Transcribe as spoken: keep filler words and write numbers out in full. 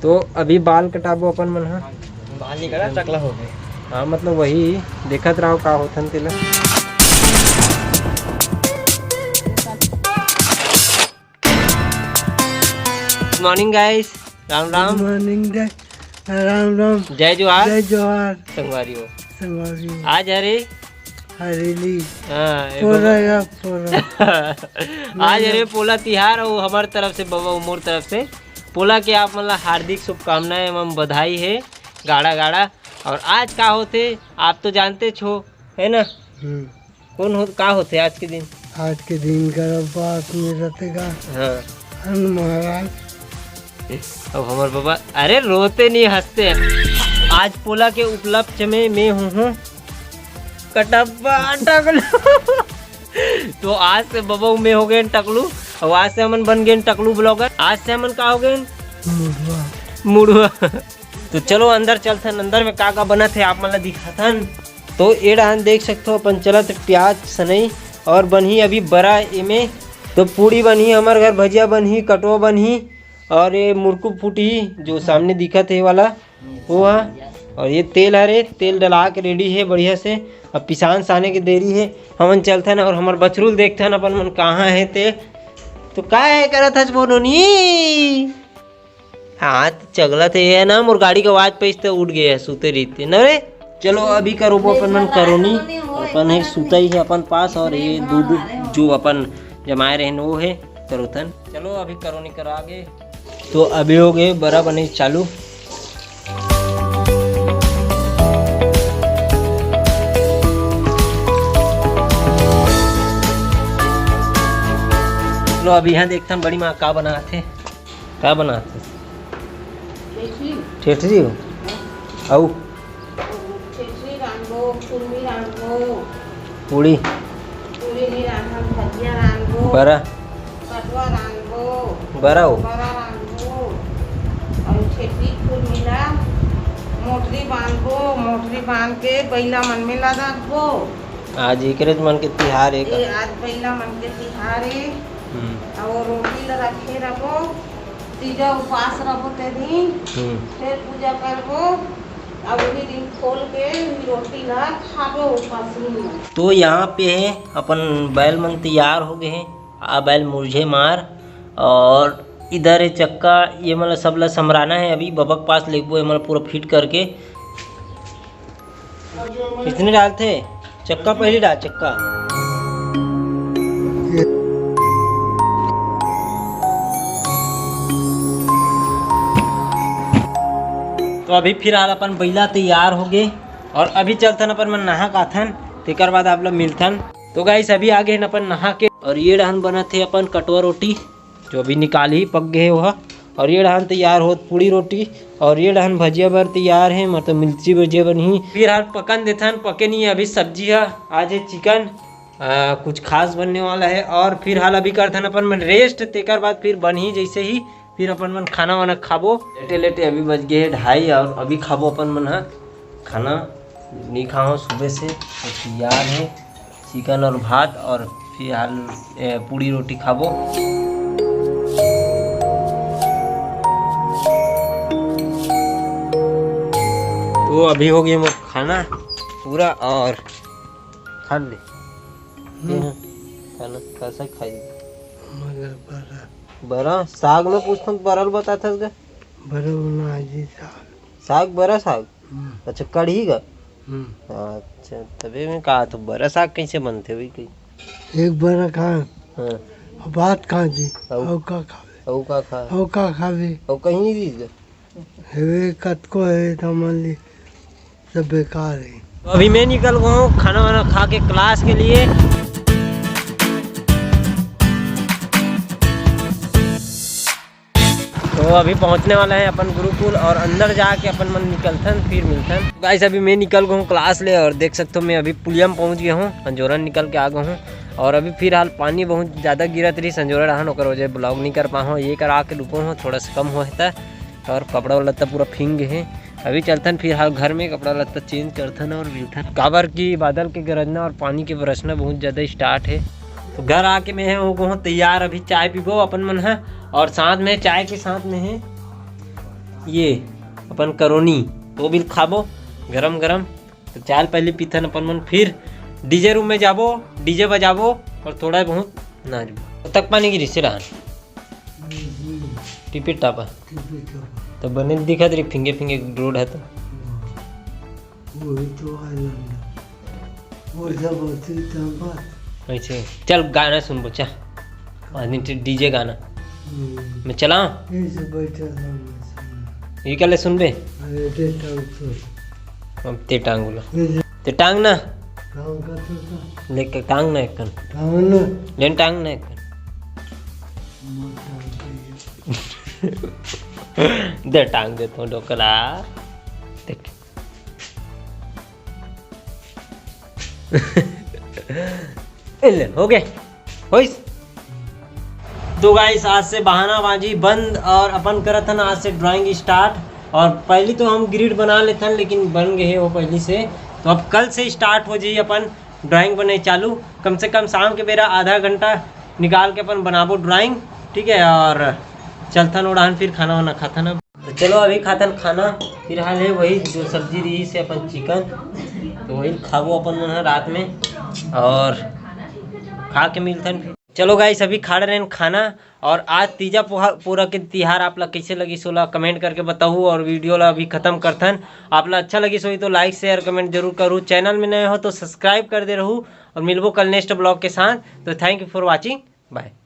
तो अभी बाल कटाबो अपन मन ह। बाल नहीं कटा, टकला हो गए। हाँ, मतलब वही देखत रहो का होथन तेला। Good morning guys, Ram Ram. Good morning, जय राम राम। जय जोहार। जय जोहार। संगवारी हो। संगवारी हो। आज हरे हरेली। हाँ, ए पोला बाबा। या पोला। आज हरे पोला तिहार, और हमारे तरफ से बाबा, मोर तरफ से पोला के आप मन ला हार्दिक शुभकामनाएं एवं बधाई है, गाड़ा गाड़ा। और आज का होथे, आप तो जानते छो, है ना? हम्म। कौन हो, का होथे आज के दिन? आज के दिन का बात में रहते का? हाँ। हन महाराज। अब हमार बाबा, अरे रोते नहीं, हंसते हैं। आज पोला के उपलक्ष्य में मैं हूँ, हूँ कटप्पा टकलू। तो आज से बाबा मैं हो गए टकलू, और आज से हमन बन गए टकलू vlogger। आज से हमन का हो गए? मुड़वा। मुड़वा। तो चलो अंदर चलथन, अंदर में का का बनत हे आप मन ला दिखाथन। तो ए डहान देख सकथो अपन चलत प्याज सनई और बनही अभी बरा एमे। तो पूड़ी बनही, हमर घर भजिया बनही, कटवा बनही और ये मुरकू फूटही जो सामने दिखत हे वाला वो हा। और ये तेल हरे, तेल डला के ready हे बढ़िया से। अब पिसान साने के देरी हे, हमन चलथन और हमर बछरू ल देखथन अपन मन कहाँ हे ते। तो का हे करत हस बोनोनी? हाँ, तो चगला थे ये ना, मोर गाड़ी के आवाज पे इस ते उठ गए, सुते रहिते न रे। चलो अभी करो वो अपन मन करोनी, अपन हे सुता ही है अपन पास, और ये दूध जो अपन जमाए रहे वो है करोथन। चलो अभी करोनी करा आगे। तो अभी हो गए बरा बने चालू। चलो अभी यहाँ देखथन बड़ी माँ का बनाथे। का बनाथे? ठेठरी। ठेठरी हो? अउ? ठेठरी रांधबो, खुरमी रांधबो। पूड़ी। पूड़ी नहीं रांधन, भजिया रांधबो। बरा। कटवा रांधबो। बरा हो? बरा रांधबो। अउ ठेठरी खुरमी ला मोटरी बांधबो, मोटरी बांध के बइला मन में ला रखबो। आज एकरेच मन के तिहार हे का? ए, आज बइला मन के तिहार हे। हम्म। अउ रोटी ला रखे रखबो। तीजा उपास रहो ते दिन, हम्म। फिर पूजा करबो, अब वही दिन खोल के रोटी ला खाबो उपास में। तो यहाँ पे है अपन बैल मन तैयार हो गए हैं, आ बैल मुझे मार, और इधर है चक्का, ये मतलब सब ला समराना है, अभी बबक पास लेगबो, ये मतलब पूरा फिट करके। इसने डालथे चक्का, पहली डाल चक्का। तो अभी फिलहाल अपन बइला तैयार हो गए और अभी चलथन अपन मन नहा काथन, तेकर बाद आप लोग मिलथन। तो गाइस अभी आ गए अपन नहा के और ये डहन बनत हे अपन कटवा रोटी। जो अभी निकाल ही पक गए हो। और ये डहन तैयार होत पूड़ी रोटी और ये डहन भजिया बर तैयार है, मतलब मिर्ची भजिया बनही। फिलहाल पकन देथन, पके नहीं है अभी सब्जी है, आज है चिकन, आ, कुछ खास बनने वाला है। और फिलहाल अभी करथन अपन मन रेस्ट, तेकर बाद फिर बनही जैसे ही फिर अपन मन खाना वाना खाबो। लेटे लेटे अभी बज गए है ढाई और अभी खाबो अपन मन ह खाना। नहीं खाओ सुबह से, तो तैयार है चिकन और भात और फिलहाल, ए, पूड़ी रोटी खाबो। तो अभी हो गया मोर खाना पूरा और खा ले। हम्म। ये है खाना, कैसा खाई? मगर बरा। बरा? साग में पूछता हूँ, बरा बताता है। बरा बनाही साग। साग, बरा साग? हम्म। अच्छा, कढ़ी का? हम्म। अच्छा, तबे मैं कहा तो बरा साग कैसे बनते हुई कहीं? एक बरा खा, हाँ। भात खा जी, अउ? अउ का खावे? अउ का खा? अउ का खावे? अउ कहीं नहीं दीजिए? हेवे कतको है तो मान ली सब बेकार है। तो अभी मैं निकल गया हूँ खाना वाना खा के क्लास के लिए। तो अभी पहुँचने वाला है अपन गुरुकुल और अंदर जाके अपन मन निकलथन, फिर मिलथन। गाइस अभी मैं निकल गया हूँ क्लास ले और देख सकते हो मैं अभी पुलिया में पहुँच गया हूँ, अंजोरा निकल के आ गया हूँ। और अभी फिलहाल पानी बहुत ज़्यादा गिरत रही संजोरा रहन, ओकर वजह ब्लॉग नहीं कर पाहूँ, ये करा के रुको हूँ, थोड़ा सा कम हुआ था। और कपड़ा लत्ता पूरा भींग गए हैं। अभी चलथन फिलहाल घर में, कपड़ा लत्ता चेंज करथन और मिलथन। काबर कि बादल के गरजना और पानी के बरसना बहुत ज़्यादा स्टार्ट है। तो घर आके मैं हो गो तैयार, अभी चाय पीबो अपन मन है। और साथ में, चाय के साथ में है ये अपन करोनी, वो भी खाबो गरम गरम। तो चाय पहले पीथन अपन मन, फिर डीजे रूम में जाबो, डीजे बजाबो और थोड़ा बहुत नाचबो। तब तक पानी गिरी से रहन। टिपिट टापा। तो बने दिखत रही, फिंगे फिंगे रोड है तो। वही तो आइलैंड है। वो सब होती तो बात। ऐसे चल गाना सुनबो, चल। आज दिन डीजे गाना। हम्म। मैं चलाऊं? ये सब बैठा था, मैं सुन। ये क्या ले सुनबे? अरे, दे टांग तो। अब ते टांग बोला। ये जो ते टांग ना। टांग का तो था। लेके टांग ना एक कन। टांग ना। लेन टांग ना एक कन। मार टांग का ये। दे टांग दे तो डोकरा। देख। ए ले, हो गए। होइस। तो गाइस, आज से बहानाबाजी बंद और अपन करत हन आज से ड्राइंग स्टार्ट। और पहली तो हम ग्रिड बना लेथन, लेकिन बन गए हो पहली से। तो अब कल से स्टार्ट हो जाई अपन ड्राइंग बने चालू। कम से कम शाम के बेरा आधा घंटा निकाल के अपन बनाबो ड्राइंग, ठीक है। और चलथन ओढ़ान, फिर खाना वाना खाथन। अब तो चलो, अभी खाथन खाना। फिलहाल है वही जो सब्जी रही से अपन चिकन, तो वही खाबो अपन मन ह रात में। और खा के मिलथन फिर। चलो गाइस, अभी खा रहे हैं खाना। और आज तीजा पोहा-, पूरा के तिहार आप ला कैसे लगी, सोला कमेंट करके बताहू। और वीडियो ला अभी खत्म करथन। आप ला अच्छा लगी सोई तो लाइक, शेयर, कमेंट जरूर करू। चैनल में नए हो तो सब्सक्राइब कर दे रहू। और मिलबो कल नेक्स्ट ब्लॉग के साथ। तो thank you for watching, bye।